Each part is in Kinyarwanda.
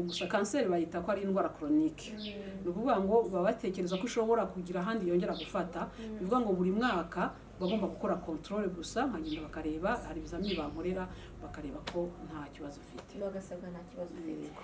Gusa kanseri bayita ko ari indwara chronique. Ni ukuvuga ngo baba batekereza ko ishobora kugira ahandi yongera gufata. Bivuga ngo buri mwaka bagomba gukora contrôle gusa, nkagenda bakareba, hari ibizamini bankorera bakareba ko nta kibazo ufite. Bagasabwa nta kibazo ufite. Yego.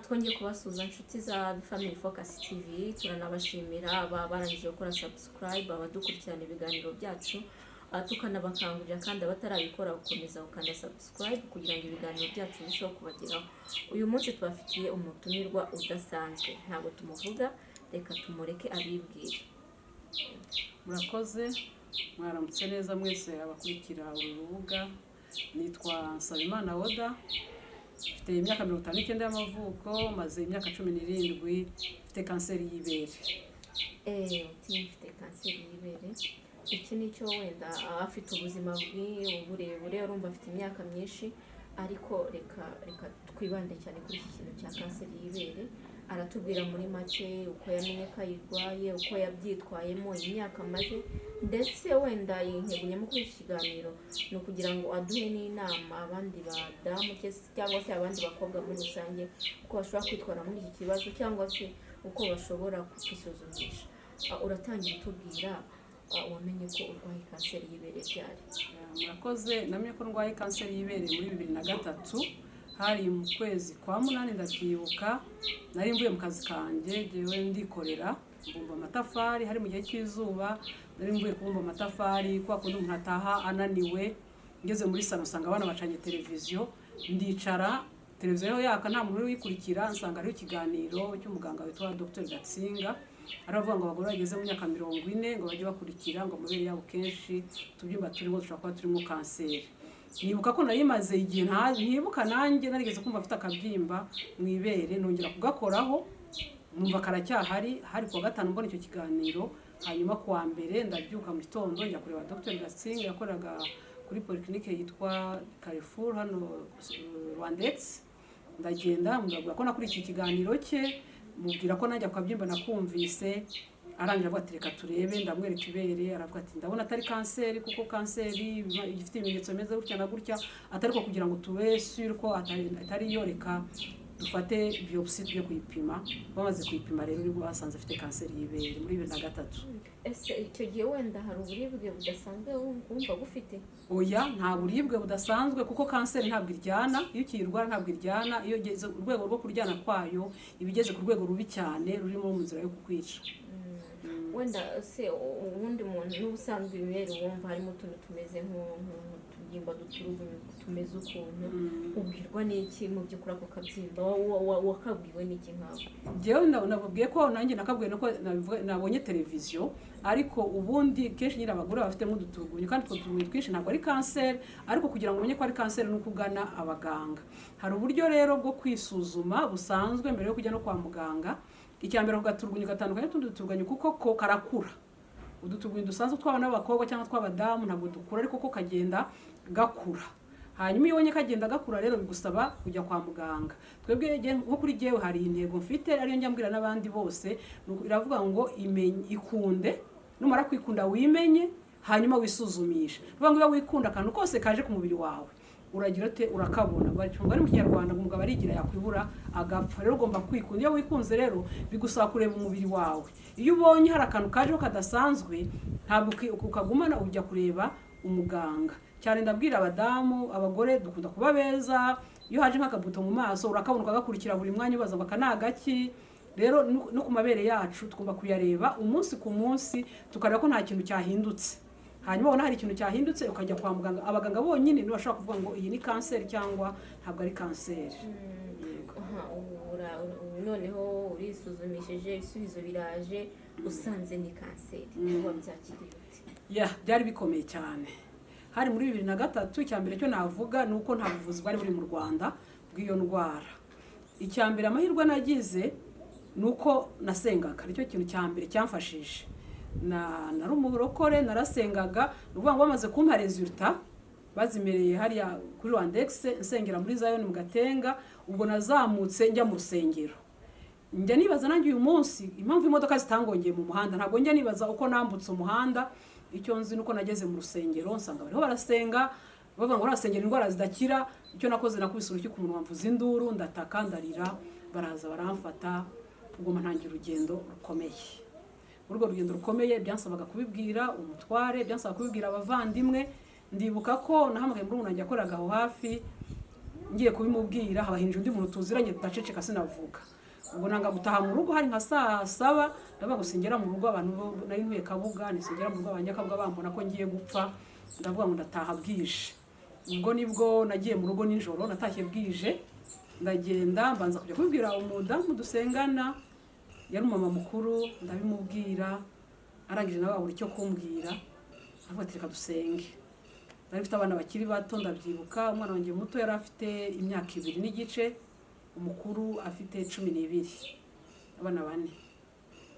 Twongeye kubasuhuza, inshuti za Family Focus TV. Turanabashimira aba barangije gukora subscribe, abadukurikirana ibiganiro byacu. Tukanabakangurira kandi abatarabikora gukomeza gukanda subscribe kugira ngo ibiganiro byacu birusheho kubageraho. Uyu munsi tubafitiye umutumirwa udasanzwe. Ntabwo tumuvuga, reka tumureke abibwire. Murakoze, mwaramutse neza mwese abakurikira uru rubuga. Nitwa Nsabimana Oda, mfite imyaka 59 y'amavuko, maze imyaka 17 mfite kanseri y'ibere. Uti mfite kanseri y'ibere. Iki ni cyo wenda afite ubuzima burebure, urumva afite imyaka myinshi, ariko reka twibande cyane kuri iki kintu cya kanseri y'ibere. Aratubwira muri make uko yamenye ko ayirwaye, uko yabyitwayemo, imyaka amaze, ndetse wenda iyi ntego nyamukuru y'iki kiganiro ni ukugira ngo aduhe n'inama abandi badamu cyangwa se abandi bakobwa muri rusange, uko bashobora kwitwara muri iki kibazo cyangwa se uko bashobora kwisuzumisha. Uratangira utubwira, wamenye ko urwaye kanseri y'ibere ryari? Murakoze. Namenye ko ndwaye kanseri y'ibere muri 2003, hari mu kwezi kwa munani, ndabyibuka. Nari mvuye mu kazi kanjye, njyewe ndikorera, mbumba amatafari. Hari mu gihe cy'izuba, nari mvuye kubumba amatafari, kwa kundi umuntu ataha ananiwe. Ngeze muri salon nsanga abana bacanye televiziyo, ndicara, televiziyo yaka, nta muntu uri uyikurikira. Nsanga hariho ikiganiro cy'umuganga witwa Dr Gatsinga, aravuga ngo abagore bageze mu myaka 40 ngo bajye bakurikira ngo amabere yabo, kenshi utubyimba turimo dushobora kuba turimo kanseri. Nibuka ko nari maze igihe ntibuka nanjye narigeze kumva afite akabyimba mu ibere, nongera kugakoraho numva karacyahari. Hari kuwa gatanu mbona icyo kiganiro, hanyuma kuwa mbere ndabyuka mu gitondo njya kureba Dr Gatsinga. Yakoraga kuri polyclinique yitwa Carrefour hano, Rwandex. Ndagenda mubwira ko nakurikiye ikiganiro cye, mubwira ko najya kukabyimba nakumvise. Arangije avuga ati: "Reka turebe." Ndamwereka ibere, aravuga ati: "Ndabona atari kanseri, kuko kanseri iba ifite ibimenyetso bimeze gutya na gutya, atari ko kugira ngo tube sûr ko atari yo, reka dufate biopsie tujye kuyipima." Bamaze kuyipima rero nibwo basanze afite kanseri y'ibere muri 2003. Ese icyo gihe wenda hari uburibwe budasanzwe wumvaga ufite? Oya, nta buribwe budasanzwe, kuko kanseri ntabwo iryana. Iyo ukiyirwara ntabwo iryana. Iyo ugeze urwego rwo kuryana kwayo, iba igeze ku rwego rubi cyane, rurimo mu nzira yo kukwica. Wenda se uwundi muntu n'ubusanzwe ibere wumva harimo utuntu tumeze nk'utubyimba duturugunyu tumeze ukuntu, ubwirwa n'iki mu by'ukuri ako kabyimba? Wakabwiwe n'iki nkawe? Njyewe nababwiye ko nanjye nakabwiye nuko nabonye televiziyo. Ariko ubundi kenshi nyine abagore baba bafitemo uduturugunyu, kandi utwo turugunyu twinshi ntabwo ari kanseri. Ariko kugira ngo umenye ko ari kanseri ni uko ugana abaganga. Hari uburyo rero bwo kwisuzuma busanzwe mbere yo kujya no kwa muganga. Icya mbere, ako gaturugunyu gatandukanye n'utundi duturugunyu kuko ko karakura. Uduturugunyu dusanzwe tw'abana b'abakobwa cyangwa tw'abadamu ntabwo dukura, ariko ko kagenda gakura. Hanyuma iyo ubonye kagenda gakura rero bigusaba kujya kwa muganga. Twebwe nko kuri jyewe hari intego mfite, ariyo njya mbwira n'abandi bose, iravuga ngo ikunde, numara kwikunda wimenye, hanyuma wisuzumishe. Bivuga ngo iyo wikunda, akantu kose kaje ku mubiri wawe uragira ute? Urakabona. Bacyumva ari mu Kinyarwanda ngo umugabo arigira yakwibura agapfa. Rero ugomba kwikunda. Iyo wikunze rero bigusaba kureba umubiri wawe. Iyo ubonye hari akantu kajeho kadasanzwe, ntabwo ukagumana, ujya kureba umuganga. Cyane ndabwira abadamu, abagore dukunda kuba beza. Iyo haje nk'akabuto mu maso urakabona ukagakurikira buri mwanya, ubaza ngo aka ni agaki. Rero no ku mabere yacu tugomba kuyareba umunsi ku munsi, tukareba ko nta kintu cyahindutse. Hanyuma ubona hari ikintu cyahindutse, ukajya kwa muganga. Abaganga bonyine nibo bashobora kuvuga ngo iyi ni kanseri cyangwa ntabwo ari kanseri. Yego. Aha, ubu noneho urisuzumishije, ibisubizo biraje, usanze ni kanseri. Wabyakiriye ute? Ya, byari bikomeye cyane. Hari muri 2003. Icya mbere cyo navuga ni uko nta buvuzi bwari buri mu Rwanda bw'iyo ndwara. Icya mbere, amahirwe nagize ni uko nasengaga. Nicyo kintu cya mbere cyamfashije. Na nari umurokore, narasengaga. Ni ukuvuga ngo bamaze kumpa résultats, bazimereye hariya kuri Rwandex, nsengera muri Zion mu Gatenga. Ubwo nazamutse njya mu rusengero, njya nibaza nanjye uyu munsi impamvu imodoka zitangongeye mu muhanda. Ntabwo njya nibaza uko nambutse umuhanda. Icyo nzi ni uko nageze mu rusengero, nsanga bariho barasenga, bavuga ngo barasengera indwara zidakira. Icyo nakoze, nakubise urushyi ku munwa, mvuza induru, ndataka, ndarira, baraza baramfata. Ubwo ntangira urugendo rukomeye. Muri urwo rugendo rukomeye, byansabaga kubibwira umutware, byansabaga kubibwira abavandimwe. Ndibuka ko nahamagaye muri wanjye yakoraga aho hafi, ngiye kubimubwira habahinje undi muntu tuziranye. Ndaceceka, sinavuga. Ubwo nanga gutaha mu rugo, hari nka saa 7. Ndavuga ngo singera mu rugo abantu nari ntuye Kabuga, nisingera mu rugo abanyakabuga bambona ko ngiye gupfa. Ndavuga ngo ndataha bwije. Ubwo nibwo nagiye mu rugo nijoro, natashye bwije, ndagenda mbanza kujya kubibwira umudamu dusengana, yari umumama mukuru. Ndabimubwira, arangije nawe abura icyo kumbwira, aravuga ati: "Reka dusenge." Nari mfite abana bakiri bato. Ndabyibuka, umwana wanjye muto yari afite imyaka 2 n'igice, umukuru afite 12, abana bane.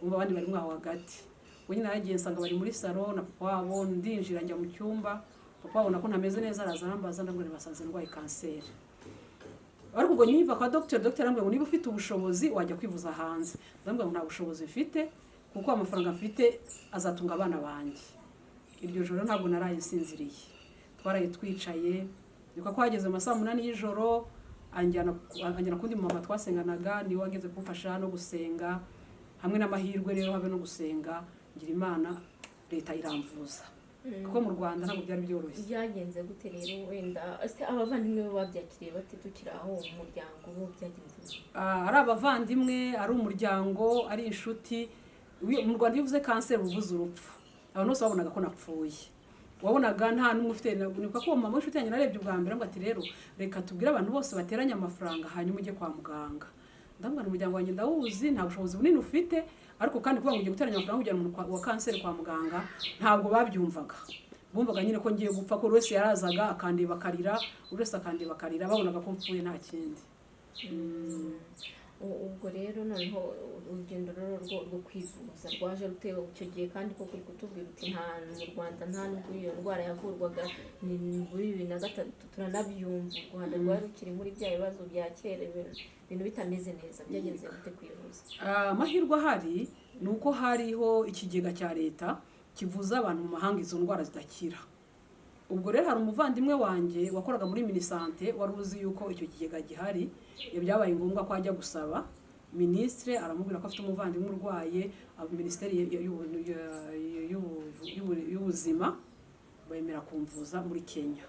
Umva, abandi bari aho hagati. Ubwo nyine naragiye, nsanga bari muri salon na papa wabo. Ndinjira, njya mu cyumba. Papa wabona ko ntameze neza, araza arambaza. Ndabwira, basanze ndwaye kanseri. Ariko ubwo nkiva kwa dogiteri, dogiteri arambwira ngo niba ufite ubushobozi wajya kwivuza hanze. Ndamubwira ngo nta bushobozi mfite, kuko amafaranga mfite azatunga abana banjye. Iryo joro ntabwo naraye nsinziriye, twaraye twicaye. Nibuka ko hageze mu ma saa 8 y'ijoro, anjyana kundi mama twasenganaga, niwe wageze kumfasha no gusenga. Hamwe n'amahirwe rero, habe no gusenga, ngira Imana leta iramvuza, kuko mu Rwanda ntabwo byari byoroshye. Byagenze gute rero? Wenda ese abavandimwe bo babyakiriye bate? Tukiri aho, umuryango bo byagenze gute? Ah, ari abavandimwe, ari umuryango, ari inshuti, mu Rwanda iyo uvuze kanseri uvuze urupfu. Abantu bose babonaga ko napfuye, wabonaga nta n'umwe ufite. Nibuka ko uwo mama w'inshuti yanjye narebye ubwa mbere ngo ati: "Rero reka tubwire abantu bose bateranye amafaranga, hanyuma ujye kwa muganga." Ndamubwira, umuryango wanjye ndawuzi, nta bushobozi bunini ufite, ariko kandi kuvuga ngo ugiye guteranya amafaranga kujyana umuntu wa kanseri kwa muganga, ntabwo babyumvaga. Bumvaga nyine ko ngiye gupfa, ko buri wese yarazaga akandeba akarira, buri wese akandeba akarira. Babonaga ko mpfuye, nta kindi. Ubwo rero noneho urugendo rero rwo kwivuza rwaje rutewe icyo gihe, kandi koko uri kutubwira uti nta mu Rwanda nta nubwo iyo ndwara yavurwaga. Ni muri 2003, turanabyumva, u Rwanda rwari rukiri muri bya bibazo bya kera, ibintu bitameze neza. Byagenze gute kwivuza? Ah, amahirwe ahari ni uko hariho ikigega cya leta kivuza abantu mu mahanga izo ndwara zidakira. Ubwo rero hari umuvandimwe wanjye wakoraga muri MINISANTE wari uzi yuko icyo kigega gihari. Iyo byabaye ngombwa ko ajya gusaba minisitiri, aramubwira ko afite umuvandimwe urwaye. Minisiteri y'ubuzima bemera kumvuza muri Kenya.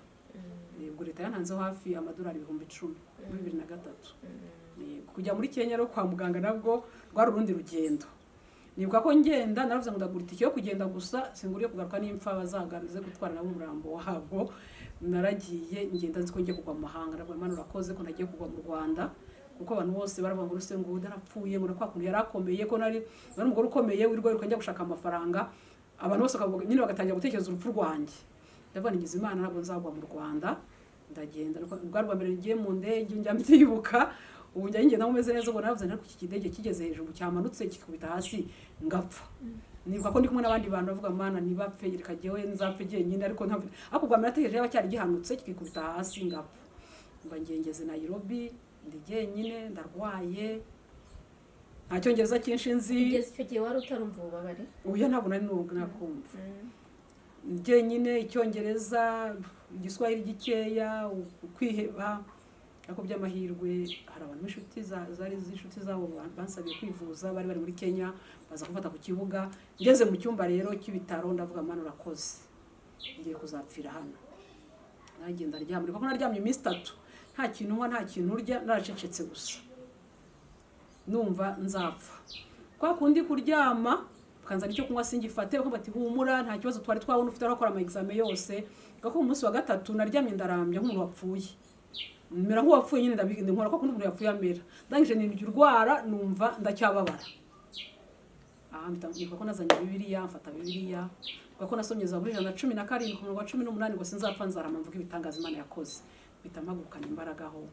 Ubwo leta yantanzeho hafi amadolari 10,000 muri 2003. Yego, kujya muri Kenya rero kwa muganga nabwo rwari urundi rugendo. Nibuka ko ngenda naravuze ngo ndagura itike yo kugenda gusa, singura iyo kugaruka, n'impfa bazagaruze gutwara nabo umurambo wabo. Naragiye, ngenda nzi ko ngiye kugwa mu mahanga. Ndavuga: "Imana urakoze ko nagiye kugwa mu Rwanda," kuko abantu bose baravuga ngo ruse ngo narapfuye, ngo kwa kuntu yari akomeye, ko nari nari umugore ukomeye wirirwa wiruka njya gushaka amafaranga. Abantu bose bakavuga nyine, bagatangira gutekereza urupfu rwanjye. Ndavuga ngize Imana ntabwo nzagwa mu Rwanda. Ndagenda. Bwa rwa mbere ngiye mu ndege, njya mbyibuka, ubu njya ngenda mumeze neza. Ubwo naravuze nti: "Ariko iki kidege kigeze hejuru, cyamanutse kikubita hasi ngapfa." Nibuka ko ndi kumwe n'abandi bantu bavuga: "Mana, ntibapfe, reka jyewe nzapfe jyenyine." Ariko ntabwo, ariko ubwa mbere natekereje yaba cyari gihanutse kikikubita hasi ngapfa. Mba ngengeze Nairobi, ndi jyenyine, ndarwaye, nta Cyongereza cyinshi nzi. Kugeza icyo gihe wari utarumva ububabare? Oya, ntabwo nari nakumva. Jyenyine, Icyongereza, Igiswahili gikeya, kwiheba. Ariko by'amahirwe hari abantu b'inshuti zari z'inshuti zabo bansabiye kwivuza, bari bari muri Kenya, baza gufata ku kibuga. Ngeze mu cyumba rero cy'ibitaro, ndavuga: "Mana urakoze, ngiye kuzapfira hano." Nagenda ndyamye kuko naryamye iminsi 3, nta kintu nywa, nta kintu urya, naracecetse gusa, numva nzapfa. Kwa kundi kuryama ukajya Bakanzana icyo kunywa singifate, bakavuga bati humura, nta kibazo twari twabona ufite, arakora ama examen yose. Kuko umunsi wa gatatu naryamye ndarambya nk'umuntu wapfuye, mera nk'uwapfuye nyine, ndabigenda nkora ko umuntu yapfuye amera. Ndangije nirya urwara, numva ndacyababara. Aha mpita nibuka ko nazanye Bibiliya, mfata Bibiliya, mvuga ko nasomye Zaburi 117 ku murongo wa 18 ngo sinzapfa, nzarama mvuga ibitangaza Imana yakoze. Mpita mpagurukana imbaraga aho,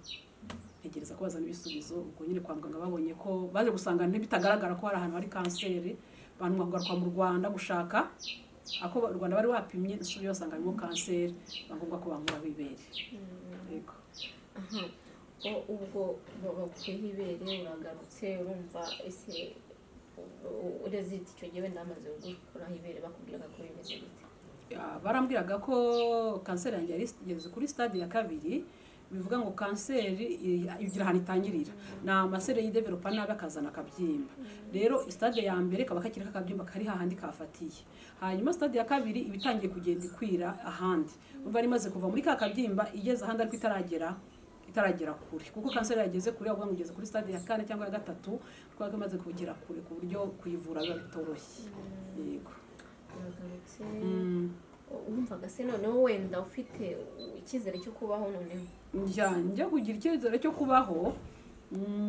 ntegereza ko bazana ibisubizo. Ubwo nyine kwa muganga babonye ko baje gusanga ntibitagaragara ko hari ahantu hari kanseri, bantuma kugaruka mu Rwanda gushaka ako u Rwanda bari wapimye. Nsubiye basanga harimo kanseri, biba ngombwa ko bankuraho ibere. Yego. Aha. Ubwo bagukuyeho ibere, uragarutse, urumva ese result icyo gihe wenda bamaze gukuraho ibere bakubwiraga ko bimeze gute? Ya, barambwiraga ko kanseri yanjye yari igeze kuri stade ya kabiri. Bivuga ngo kanseri igira ahantu itangirira, ni ama cells yidevelopa nabi akazana akabyimba. Rero stade ya mbere kaba kakiri akabyimba kari hahandi kafatiye, hanyuma stade ya kabiri iba itangiye kugenda ikwira ahandi. Umva, yari imaze kuva muri ka kabyimba igeze ahandi, ariko itaragera kure, kuko kanseri yageze kure ahubwo ngo igeze kuri stade ya kane cyangwa ya gatatu, kubera ko imaze kugera kure ku buryo kuyivura biba bitoroshye. Yego. Uragarutse, wumvaga se noneho wenda ufite icyizere cyo kubaho noneho? Njya kugira icyizere cyo kubaho,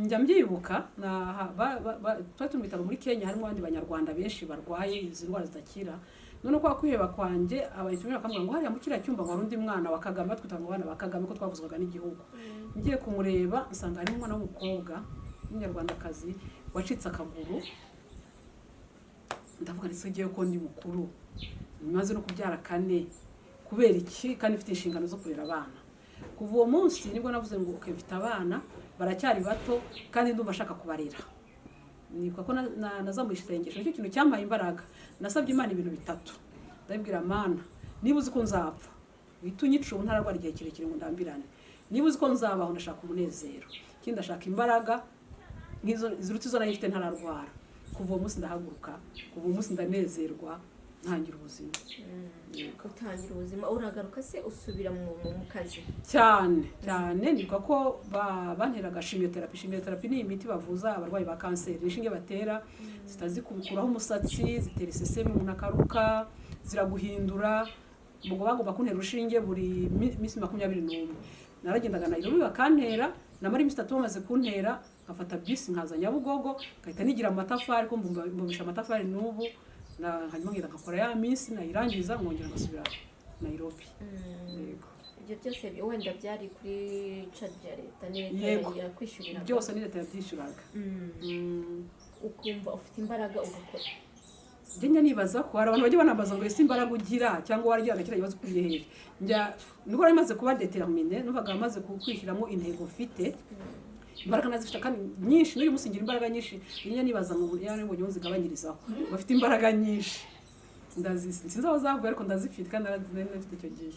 njya mbyibuka twari turi mu bitaro muri Kenya, harimo abandi banyarwanda benshi barwaye izi ndwara zidakira. None kwa kwiheba kwanjye, abayifimira bakambwira ngo hariya mu kiriya cyumba ngo hari undi mwana wa Kagame, batwita ngo abana ba Kagame ko twavuzwaga n'igihugu. Ngiye kumureba nsanga harimo umwana w'umukobwa w'umunyarwandakazi wacitse akaguru. Ndavuga ndetse ngiye ko ndi mukuru, maze no kubyara kane, kubera iki kandi mfite inshingano zo kurera abana? Kuva uwo munsi nibwo navuze ngo okay, mfite abana baracyari bato kandi ndumva ashaka kubarera. Nibuka ko nazamuye isengesho, nicyo kintu cyampaye imbaraga. Nasabye Imana ibintu bitatu, ndabibwira: Mana, niba uzi ko nzapfa, uhite unyica ubu ntararwara igihe kirekire ngo ndambirane. Niba uzi ko nzabaho, ndashaka umunezero. Ikindi, ndashaka imbaraga nk'izo ziruta izo nari mfite ntararwara. Kuva uwo munsi ndahaguruka, kuva uwo munsi ndanezerwa, ntangira ubuzima. Yego. Utangira ubuzima, uragaruka se usubira mu kazi? Cyane cyane. Nibuka ko banteraga chimiothérapie. Chimiothérapie ni imiti bavuza abarwayi ba kanseri, inshinge batera zitazikuraho umusatsi, zitera isesemi, umuntu akaruka, ziraguhindura. Ubwo bagomba kuntera urushinge buri minsi 21. Naragendaga Nairobi bakantera, namara iminsi 3 bamaze kuntera nkafata bisi nkaza Nyabugogo, nkahita nigira amatafari ko mbumbisha amatafari n'ubu hanyuma ngenda nkakora ya minsi, nayirangiza nkongera ngasubira Nairobi. Yego. Ibyo byose wenda byari kuri charge ya leta, ni leta Yego. yakwishyuriraga? Byose ni leta yabyishyuraga. Ukumva ufite imbaraga ugakora? Njya nibaza ko hari abantu bajya banambaza ngo ese imbaraga ugira cyangwa waragiraga kiriya kibazo ukuriye hehe? Njya nubwo nari maze kuba déterminée, numvaga maze kwishyiramo intego mfite imbaraga, nazifite kandi nyinshi. N'uyu munsi ngira imbaraga nyinshi. Njya nibaza ngo niba nibonye nzigabanyirizaho, bafite imbaraga nyinshi, ndazi sinzi aho zavuye ariko ndazifite kandi nari nafite icyo gihe.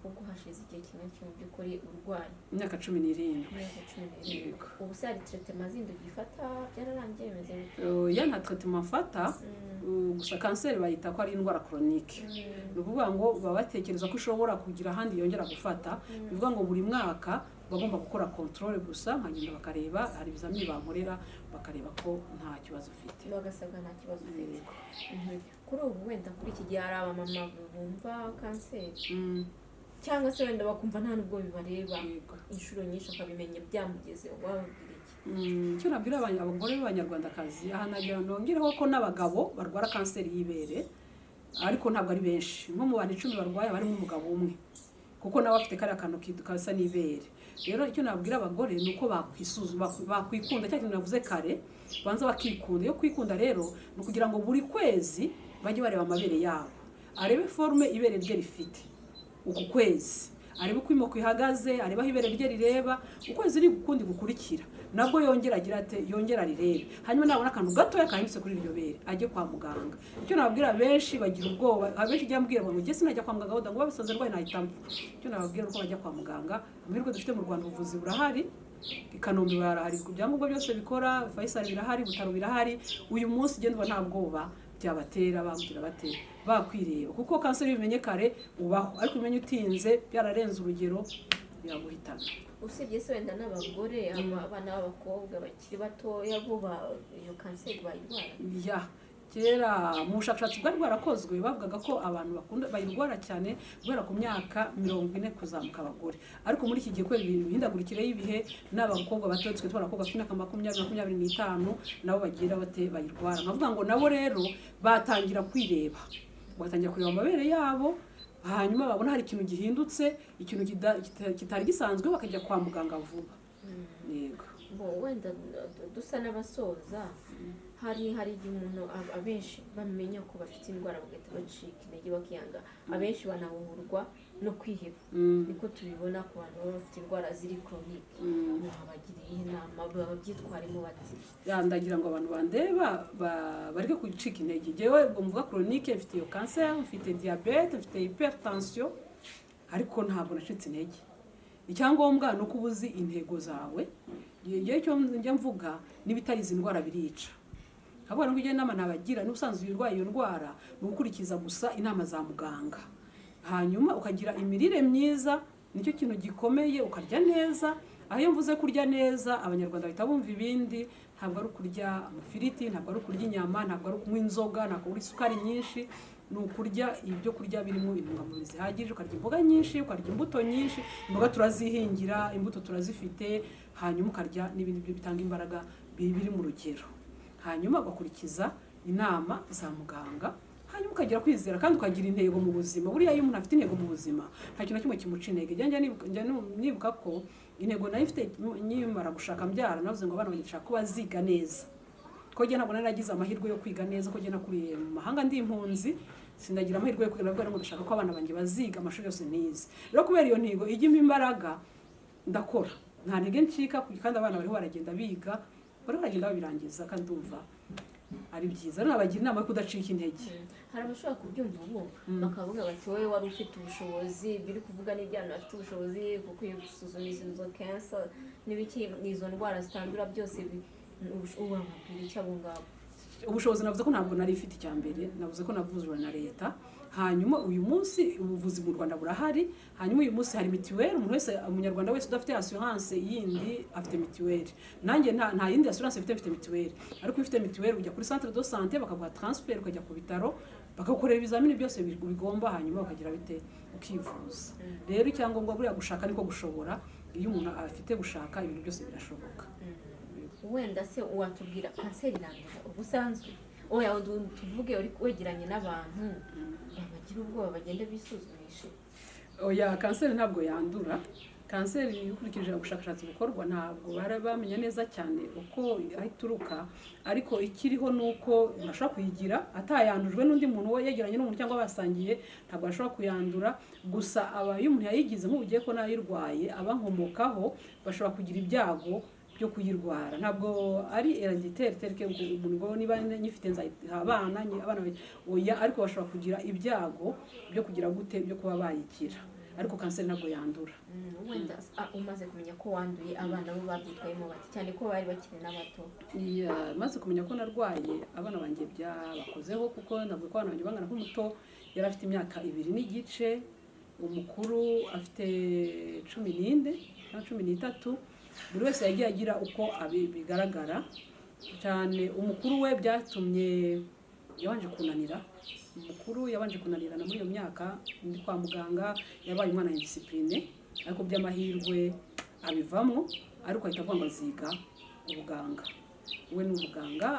Ubwo hashize igihe kingana iki mu by'ukuri urwaye? Imyaka 17. Imyaka 17. Yego. Ubu se hari traitement zindi ugifata, byararangiye, bimeze bite? Ya, nta traitement mfata. Gusa kanseri bayita ko ari indwara chronique. Ni ukuvuga ngo baba batekereza ko ishobora kugira ahandi yongera gufata. Bivuga ngo buri mwaka bagomba gukora contrôle gusa, nkagenda bakareba, hari ibizamini bankorera bakareba ko nta kibazo ufite. Bagasabwa nta kibazo ufite. Yego. Kuri ubu wenda kuri iki gihe hari abamama bumva kanseri cyangwa se wenda bakumva nta nubwo bibareba, inshuro nyinshi akabimenya byamugezeho, wababwira iki? Icyo nabwira abagore b'abanyarwandakazi aha, nagira nongereho ko n'abagabo barwara kanseri y'ibere, ariko ntabwo ari benshi. Nko mu bantu 10 barwaye haba harimo umugabo umwe, kuko nawe afite kariya kantu kasa n'ibere. Rero icyo nabwira abagore ni uko bakwisuzuma, bakwikunda, cya kintu navuze kare, banza bakikunda. Iyo kwikunda rero ni ukugira ngo buri kwezi bajye bareba amabere yabo, arebe forme ibere rye rifite uku kwezi, arebe uko imoko ihagaze, arebe aho ibere rye rireba. Ukwezi ni ukundi gukurikira nabwo yongera agira ate, yongera arirebe, hanyuma nabona akantu gatoya kahindutse kuri iryo bere ajye kwa muganga. Icyo nababwira, benshi bagira ubwoba, abenshi ijya mbwira ngo njye sinajya kwa muganga wenda ngo babisanze ndwaye nahita mpfa. Icyo nababwira ni uko bajya kwa muganga. Amahirwe dufite mu Rwanda, ubuvuzi burahari, i Kanombe barahari, ibyangombwa byose bikora, Faisal birahari, Butaro birahari. Uyu munsi ugenda nta bwoba byabatera, bagira bate, bakwireba, kuko kanseri iyo ubimenye kare ubaho, ariko ubimenye utinze byararenze urugero biraguhitana. Usibye se wenda n'abagore, abana b'abakobwa bakiri batoya bo iyo kanseri bayirwara? Ya. Kera mu bushakashatsi bwari bwarakozwe, bavugaga ko abantu bakunda bayirwara cyane guhera ku myaka 40 kuzamuka, abagore. Ariko muri iki gihe, kubera ibintu, imihindagurikire y'ibihe, n'abakobwa bato, twe tubona abakobwa bafite imyaka 20, 25, nabo bagira bate? Bayirwara. Nkavuga ngo nabo rero batangira kwireba, bagatangira kureba amabere yabo, hanyuma babona hari ikintu gihindutse, ikintu kitari gisanzwe, bakajya kwa muganga vuba. Yego. Bo wenda dusa n'abasoza, hari igihe umuntu abenshi bamenya ko bafite indwara bagahita bacika intege, bakiyanga. Abenshi banahurwa no kwiheba. Niko tubibona ku bantu baba bafite indwara ziri chronique. Mwabagiriye inama babyitwaremo bati? Ya, ndagira ngo abantu bandeba bareke gucika intege. Jewe ubwo muvuga chronique, mfite iyo kanseri, mfite diyabete, mfite hypertension, ariko ntabwo nacitse intege. Icyangombwa ni uko uba uzi intego zawe. Igihe cyo njya mvuga, n'ibitari izi ndwara birica. Nkavuga ngo inama nabagira n'ubusanzwe urwaye iyo ndwara ni ugukurikiza gusa inama za muganga, hanyuma ukagira imirire myiza, nicyo kintu gikomeye, ukarya neza. Aho iyo mvuze kurya neza, Abanyarwanda bahita bumva ibindi. Ntabwo ari ukurya amafiriti, ntabwo ari ukurya inyama, ntabwo ari ukunywa inzoga, ntabwo ari isukari nyinshi. Ni ukurya ibyo kurya birimo intungamubiri zihagije, ukarya imboga nyinshi, ukarya imbuto nyinshi. Imboga turazihingira, imbuto turazifite. Hanyuma ukarya n'ibindi byo bitanga imbaraga biri mu rugero, hanyuma ugakurikiza inama za muganga, hanyuma ukagira kwizera kandi ukagira intego mu buzima. Buriya iyo umuntu afite intego mu buzima, nta kintu na kimwe kimuca intege. Njya nibuka ko intego nayo ifite nkimara gushaka, mbyara, navuze ngo abana banjye nshaka ko baziga neza, ko njye ntabwo nari nagize amahirwe yo kwiga neza, ko njye nakuriye mu mahanga, ndi impunzi, sinagira amahirwe yo kwiga. Navuga ngo ndashaka ko abana banjye baziga amashuri yose nize. Rero kubera iyo ntego ijya impa imbaraga, ndakora, nta ntege ncika. Kandi abana bariho baragenda biga, bariho baragenda babirangiza, kandi ndumva ari byiza. Rero nabagira inama yo kudacika intege. Hari abashobora kubyumva ubu bakavuga bati: "Wowe wari ufite ubushobozi, ibyo uri kuvuga n'ibyana bafite ubushobozi, kuko iyo gusuzuma izo cancer n'ibiki, n'izo ndwara zitandura byose wababwira icyo abo ngabo?" Ubushobozi, navuze ko ntabwo nari ifite. Icya mbere, navuze ko navuzwe na leta. Hanyuma uyu munsi ubuvuzi mu Rwanda burahari. Hanyuma uyu munsi hari mituweli. Umuntu wese, Umunyarwanda wese udafite assurance yindi afite mituweli. Nanjye nta yindi assurance mfite mituweli. Ariko iyo ufite mituweli, ujya kuri centre de santé bakaguha transfert, ukajya ku bitaro bakagukorera ibizamini byose bigomba, hanyuma bakagira bite? Ukivuza. Rero icyangombwa buriya gushaka niko gushobora. Iyo umuntu afite gushaka, ibintu byose birashoboka. Wenda se watubwira, kanseri irandura ubusanzwe? Oya, tuvuge uri wegeranye n'abantu babagira ubwoba, bagende bisuzumishe. Oya, kanseri ntabwo yandura. Kanseri, ukurikije ubushakashatsi bukorwa, ntabwo bari bamenya neza cyane uko aho ituruka. Ariko ikiriho ni uko umuntu ashobora kuyigira atayandujwe n'undi muntu we yegeranye n'umuntu cyangwa basangiye, ntabwo ashobora kuyandura. Gusa aba iyo umuntu yayigize, nk'ubu ugiye ko nayirwaye, abankomokaho bashobora kugira ibyago byo kuyirwara. Ntabwo ari héréditaire tel que ngo umuntu ngo niba nyifite nzayiha abana, abana oya. Ariko bashobora kugira ibyago byo kugira gute? Byo kuba bayigira. Ariko kanseri ntabwo yandura. Wenda umaze kumenya ko wanduye, abana bo babyitwayemo bati, cyane ko bari bakiri n'abato? Yeah, maze kumenya ko narwaye, abana banjye byabakozeho, kuko navuga ko abana banjye bangana. Nk'umuto yari afite imyaka 2 n'igice, umukuru afite 14 cyangwa 13. Buri wese yagiye agira uko bigaragara cyane. Umukuru we byatumye yabanje kunanira, umukuru yabanje kunanirana muri iyo myaka ndi kwa muganga, yabaye umwana indiscipliné, ariko by'amahirwe abivamo. Ariko ahita avuga ngo aziga ubuganga, we ni umuganga.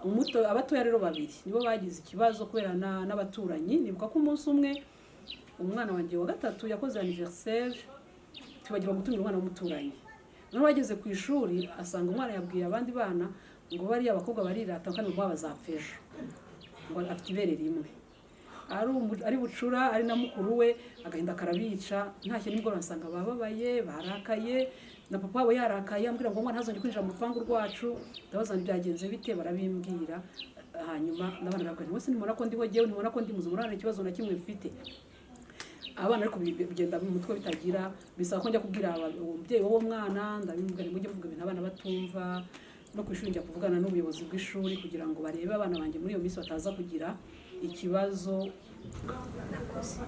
Umuto, abatoya rero babiri nibo bagize ikibazo kubera n'abaturanyi. Nibuka ko umunsi umwe umwana wanjye wa gatatu yakoze anniversaire, twibagirwa gutumira umwana w'umuturanyi. Noneho bageze ku ishuri, asanga umwana yabwiye abandi bana ngo bariya abakobwa barirata kandi ngo bazapfa ejo, ngo afite ibere rimwe. Ari bucura, ari na mukuru we, agahinda karabica. Ntashye nimugoroba nsanga bababaye, barakaye, na papa wabo yarakaye, ambwira ngo umwana ntazongere kwinjira mu rupangu rwacu. Ndabaza ngo byagenze bite? Barabimbwira. Hanyuma n'abana barabwira nti: "Wese ntimubona ko ndiho jyewe? Ntimubona ko ndi muzima? Urabona ikibazo na kimwe mfite?" Abana ariko bigenda mu mutwe bitagira, bisaba ko njya kubwira uwo mubyeyi w'uwo mwana. Ndabimubwira nti: "Mujye muvuga ibintu abana batumva." No ku ishuri njya kuvugana n'ubuyobozi bw'ishuri kugira ngo barebe abana banjye muri iyo minsi bataza kugira ikibazo. Nakoze.